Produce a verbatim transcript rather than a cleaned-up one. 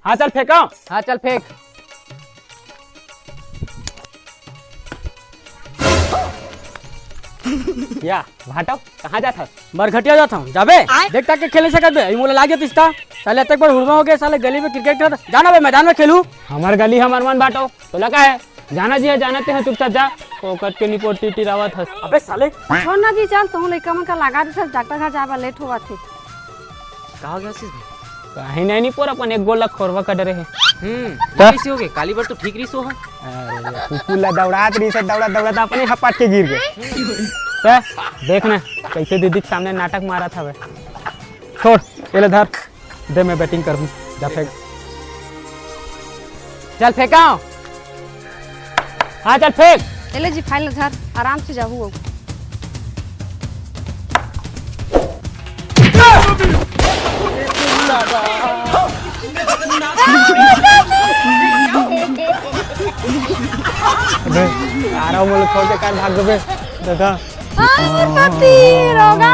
हाँ, चल फेंका। हाँ, चल फेंक। या, भाटो, कहाँ जात हस? बरघटिया जात हूँ। जाबे? देख तक के खेल नहीं सकत बे। ई मोला लाग जतिस ता। साले अतक बड़ हुड़मा हो गए, साले गली में क्रिकेट खेलत। जाना बे, मैदान में खेलू। हमर गली हमर मन भाटो। तोला का है? जाना जी है, जाना ते है, चुपचाप जा। फोकट के निपोटी टिरावत हस। अबे साले। छोड़ ना जी, चल, तू लइका मन का लगा दे, डॉक्टर घर जाबा लेट होवत हे। का हो गया आशीष भाई? कहीं नहीं, नहीं पोर अपन एक गोल ला खोरवा कर डरे है। हम्म, त? ये कैसे हो गए? काली बार तो ठीक रही सो हम। अरे, कुकुर ला दौड़ात रही से, दौड़ात, दौड़ात अपने हपाट के गिर गए। त, देख ना, कैसे दीदी के सामने नाटक मारा था बे। छोड़, ये ले धर, दे मैं बैटिंग कर दूं, जा फेंक। चल फेंका। हाँ, चल फेंक। ए ले जी, फाइल धर, आराम से जाहू। अबे, आ रहा हूँ, बोलो, छोड़ के कार भाग गए। देखा। हाँ, मोर पति, रोगा